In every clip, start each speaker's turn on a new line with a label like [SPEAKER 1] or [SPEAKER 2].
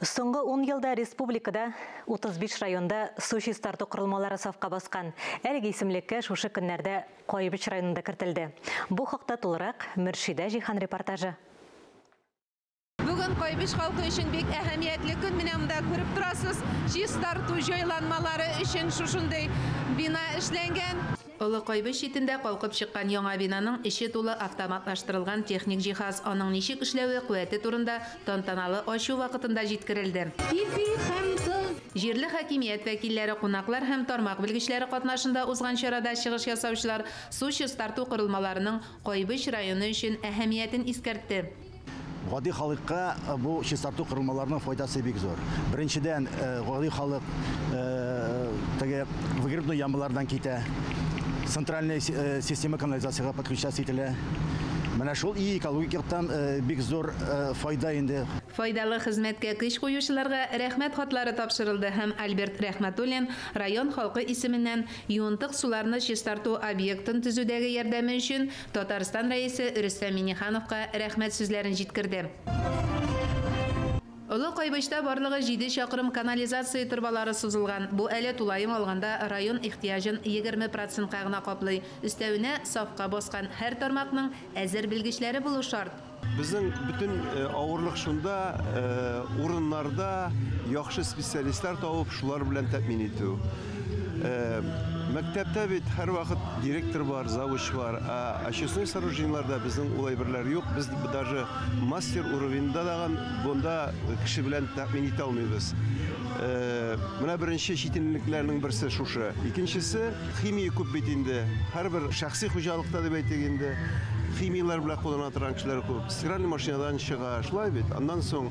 [SPEAKER 1] Соңгы 10 елда республикада 35 районда су чистарту корылмалары сафка баскан. Әлеге исемлеккә шушы көннәрдә Кайбыч районында кертелде. Бу хакта тулырак Мөршидә Җиһан репортажы.
[SPEAKER 2] Бүген Кайбыч халкы өчен бик әһәмиятле көн. Менә монда күреп торасыз, чистарту җайланмалары өчен шушындый бина эшләнгән. Олы Кайбыч читендә калкып чыккан яңа бинаның эче тулы автоматлаштырылган техник җиһаз. Аның ничек эшләве, куәте турында тантаналы ачу вакытында җиткерелде.
[SPEAKER 3] Ипи һәм тоз.
[SPEAKER 2] Җирле хакимият вәкилләре, кунаклар һәм тармак белгечләре катнашында узган чарада чыгыш ясаучылар су чистарту корылмаларының Кайбыч районы өчен әһәмиятен искәртте.
[SPEAKER 4] Гади халыкка бу чистарту корылмаларының файдасы бик зур. Беренчедән, гади халык теге выгребной ямалардан китә. Центральная система канализациягә подключаться ителә. Менә шул и экологик яктан бик зур файда инде.
[SPEAKER 2] Файдалы хезмәткә көч куючыларга рәхмәт хатлары тапшырылды һәм Альберт Рәхмәтуллин район халкы исеменнән юынтык суларны чистарту объектын төзүдәге ярдәме өчен Татарстан Рәисе Рөстәм Миңнехановка рәхмәт сүзләрен җиткерде. Олы Кайбычта барлыгы 7 чакрым канализация торбалары сузылган. Бу әле тулаем алганда район ихтыяҗын 20 процентка гына каплый. Өстәвенә сафка баскан һәр тармакның әзер белгечләре булу шарт.
[SPEAKER 5] Безнең бөтен авырлык шунда, урыннарда яхшы специалистлар табып, шулар белән тәэмин итү. Мәктәптә бит һәрвакыт директор бар, завуч бар, ә очистной сооружениеларда безнең ул әйберләр юк. Без даже мастер уровеньда дагы бунда кеше белән тәэмин итә алмыйбыз. Менә беренче читенлекләрнең берсе шушы. Икенчесе, химия күп бит инде. Һәрбер шәхси хуҗалыкта дип әйтик инде, химияләр белән куллана торган кешеләр күп. Стиральный машинадан чыга, шулай бит. Аннан соң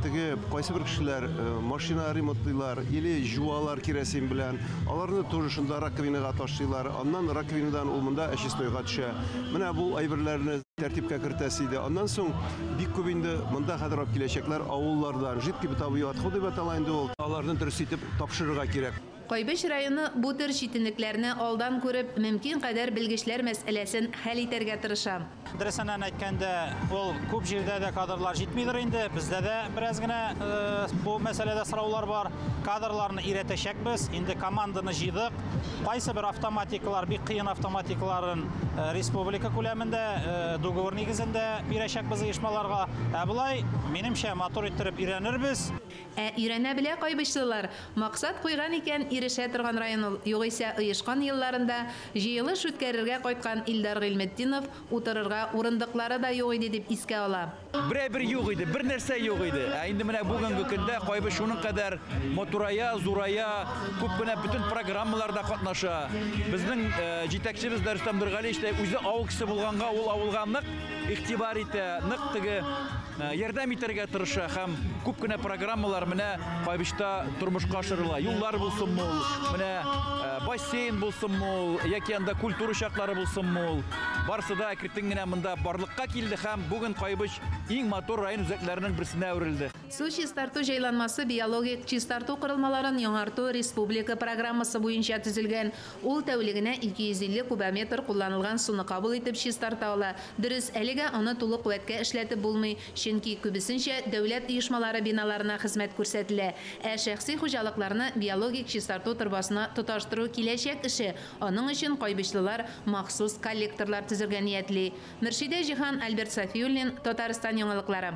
[SPEAKER 5] теге кайсы бер кешеләр машина ремонтлыйлар или жуалар керосин белән. Аларны тоже шунда раковинага ташлыйлар. Аннан раковинадан ул монда очистнойга төшә. Менә бу әйберләрне тәртипкә кертәсе иде. Аннан соң бик күп инде монда хәзер алып киләчәкләр авыллардан. Жидкий бытовые отходы дип атала инде ул. Аларны дөрес итеп тапшырырга кирәк.
[SPEAKER 2] Кайбыч районы бу төр читенлекләрне алдан күреп, мөмкин кадәр белгечләр мәсьәләсен хәл итәргә тырыша.
[SPEAKER 6] Дөресеннән әйткәндә, ул күп җирдә дә кадрлар җитмидер инде. Бездә дә бераз генә бу мәсьәләдә сораулар бар. Кадрларны өйрәтәчәкбез. Инде команданы җыйдык. Кайсы бер автоматикалар, бик кыен автоматикаларын республика күләмендә договор нигезендә бирәчәкбез оешмаларга. Ә болай, минемчә, матур иттереп өйрәнербез.
[SPEAKER 2] Ә өйрәнә белә кайбычлылар. Максат куйган икән, ирешә торган район ул. Югыйсә оешкан елларында җыелыш үткәрергә кайткан Илдар Гыйльметдинов утырырга урындыклары да юк иде дип искә ала.
[SPEAKER 7] Берәй-бер юк иде, бер нәрсә юк иде. Ә инде менә бүгенге көндә Кайбыч шуның кадәр матурая, зурая, күп кенә бөтен программаларда катнаша. Безнең җитәкчебез Рөстәм Нургалиевич тә үзе авыл кешесе булганга, ул авылга нык игътибар итә, нык теге ярдәм итәргә тырыша һәм күп кенә программалар менә Кайбычта тормышка ашырыла. Юллар булсынмы ул, менә бассейн булсынмы ул, яки анда культура учаклары булсынмы ул. Барысы да әкрен генә монда барлыкка килде һәм бүген Кайбыч иң матур район үзәкләренең берсенә әверелде.
[SPEAKER 2] Су чистарту җайланмасы биологик чистарту корылмаларын яңарту республика программасы буенча төзелгән. Ул тәүлегенә 250 кубометр кулланылган суны кабул итеп чистарта ала. Дөрес, әлегә аны тулы куәткә эшләтеп булмый, чөнки күбесенчә дәүләт оешмалары биналарына хезмәт күрсәтелә. Ә шәхси хуҗалыкларны биологик чистарту торбасына тоташтыру киләчәк эше. Аның өчен кайбычлылар махсус коллекторлар төзергә ниятли. Мөршидә Җиһан, Альберт Сафиуллин, Татарстан яңалыклары.